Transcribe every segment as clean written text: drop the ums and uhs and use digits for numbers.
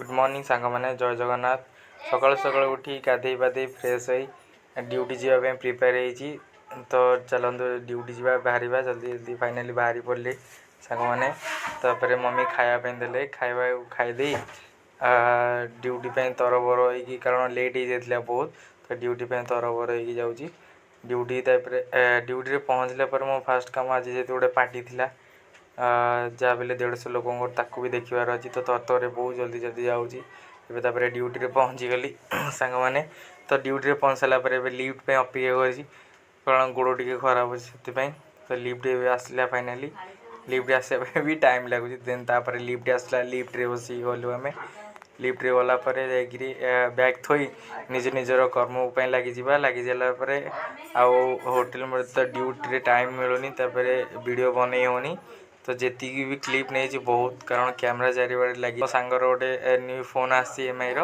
Good morning ସାଙ୍ଗମାନେ, ଜୟ ଜଗନ୍ନାଥ। ସକାଳୁ ସକାଳୁ ଉଠି ଗାଧେଇ ପାଧେଇ ଫ୍ରେଶ୍ ହୋଇ ଡ୍ୟୁଟି ଯିବା ପାଇଁ ପ୍ରିପେୟାର ହେଇଛି। ତ ଚାଲନ୍ତୁ ଡ୍ୟୁଟି ଯିବା, ବାହାରିବା ଜଲ୍ଦି ଜଲ୍ଦି। ଫାଇନାଲି ବାହାରି ପଡ଼ିଲି ସାଙ୍ଗମାନେ। ତାପରେ ମମି ଖାଇବା ପାଇଁ ଦେଲେ, ଖାଇବା ଖାଇଦେଇ ଡ୍ୟୁଟି ପାଇଁ ତରବର ହେଇକି, କାରଣ ଲେଟ୍ ହେଇଯାଇଥିଲା ବହୁତ, ତ ଡ୍ୟୁଟି ପାଇଁ ତରବର ହେଇକି ଯାଉଛି ଡ୍ୟୁଟି। ତାପରେ ଡ୍ୟୁଟିରେ ପହଞ୍ଚିଲା ପରେ ମୋ ଫାଷ୍ଟ କାମ, ଆଜି ଯେହେତୁ ଗୋଟେ ପାର୍ଟି ଥିଲା, ଯାହା ବି ହେଲେ 150 ଲୋକଙ୍କର, ତାକୁ ବି ଦେଖିବାର ଅଛି। ତ ତରତରରେ ବହୁତ ଜଲ୍ଦି ଜଲ୍ଦି ଯାଉଛି ଏବେ। ତାପରେ ଡ୍ୟୁଟିରେ ପହଞ୍ଚିଗଲି ସାଙ୍ଗମାନେ। ତ ଡ୍ୟୁଟିରେ ପହଞ୍ଚି ସାରିଲା ପରେ ଏବେ ଲିଫ୍ଟ ପାଇଁ ଅପେକ୍ଷା କରିଛି, କାରଣ ଗୋଡ଼ ଟିକେ ଖରାପ ଅଛି ସେଥିପାଇଁ। ତ ଲିଫ୍ଟ ଏବେ ଆସିଲା ଫାଇନାଲି। ଲିଫ୍ଟ ଆସିବା ପାଇଁ ବି ଟାଇମ୍ ଲାଗୁଛି। ଦେନ୍ ତାପରେ ଲିଫ୍ଟ ଆସିଲା, ଲିଫ୍ଟରେ ବସିକି ଗଲୁ ଆମେ। ଲିଫ୍ଟରେ ଗଲା ପରେ ଯାଇକିରି ବ୍ୟାଗ୍ ଥୋଇ ନିଜ ନିଜର କର୍ମ ପାଇଁ ଲାଗିଯିବା। ଲାଗିଗଲା ପରେ ଆଉ ହୋଟେଲ ମୋତେ ତ ଡ୍ୟୁଟିରେ ଟାଇମ୍ ମିଳୁନି, ତାପରେ ଭିଡ଼ିଓ ବନେଇ ହେଉନି। ତ ଯେତିକି ବି କ୍ଲିପ୍ ନେଇଛି ବହୁତ, କାରଣ କ୍ୟାମେରା ଚାରିଆଡ଼େ ଲାଗି। ମୋ ସାଙ୍ଗର ଗୋଟେ ନ୍ୟୁ ଫୋନ୍ ଆସିଛି, ଏମ୍ଆଇର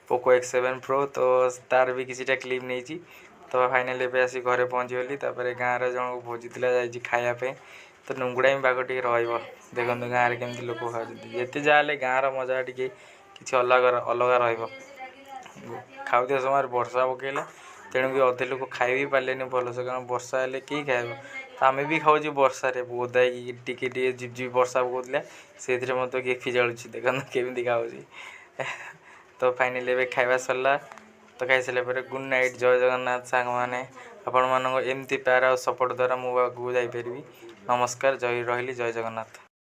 ପୋକୋ ଏକ୍ସ 7 ପ୍ରୋ, ତ ତାର ବି କିଛିଟା କ୍ଲିପ୍ ନେଇଛି। ତ ଫାଇନାଲି ଏବେ ଆସି ଘରେ ପହଞ୍ଚିଗଲି। ତାପରେ ଗାଁରେ ଜଣକୁ ଭୋଜି ଥିଲା, ଯାଇଛି ଖାଇବା ପାଇଁ। ତ ନୁଙ୍ଗୁଡ଼ାମି ପାଗ ଟିକେ ରହିବ। ଦେଖନ୍ତୁ ଗାଁରେ କେମିତି ଲୋକ ଖାଉଛନ୍ତି। ଯେତେ ଯାହା ହେଲେ ଗାଁର ମଜା ଟିକେ କିଛି ଅଲଗା ଅଲଗା ରହିବ। ଖାଉଥିବା ସମୟରେ ବର୍ଷା ପକେଇଲା, ତେଣୁକି ଅଧେ ଲୋକ ଖାଇ ବି ପାରିଲେନି ଭଲସେ, କାରଣ ବର୍ଷା ହେଲେ କିଏ ଖାଇବ? ତ ଆମେ ବି ଖାଉଛୁ ବର୍ଷାରେ ଓଦା ହେଇକି। ଟିକେ ଟିକେ ଝିପ୍ ଝିପ୍ ବର୍ଷା ପକଉଥିଲା, ସେଇଥିରେ ମଧ୍ୟ ଗେଫି ଜାଳୁଛି, ଦେଖନ୍ତୁ କେମିତି ଖାଉଛି। ତ ଫାଇନାଲି ଏବେ ଖାଇବା ସରିଲା। ତ ଖାଇସାରିଲା ପରେ ଗୁଡ଼୍ ନାଇଟ୍, ଜୟ ଜଗନ୍ନାଥ ସାଙ୍ଗମାନେ। ଆପଣମାନଙ୍କ ଏମିତି ପ୍ୟାର ଆଉ ସପୋର୍ଟ ଦ୍ୱାରା ମୁଁ ଆଗକୁ ଯାଇପାରିବି। ନମସ୍କାର, ଜୟ ରହିଲି, ଜୟ ଜଗନ୍ନାଥ।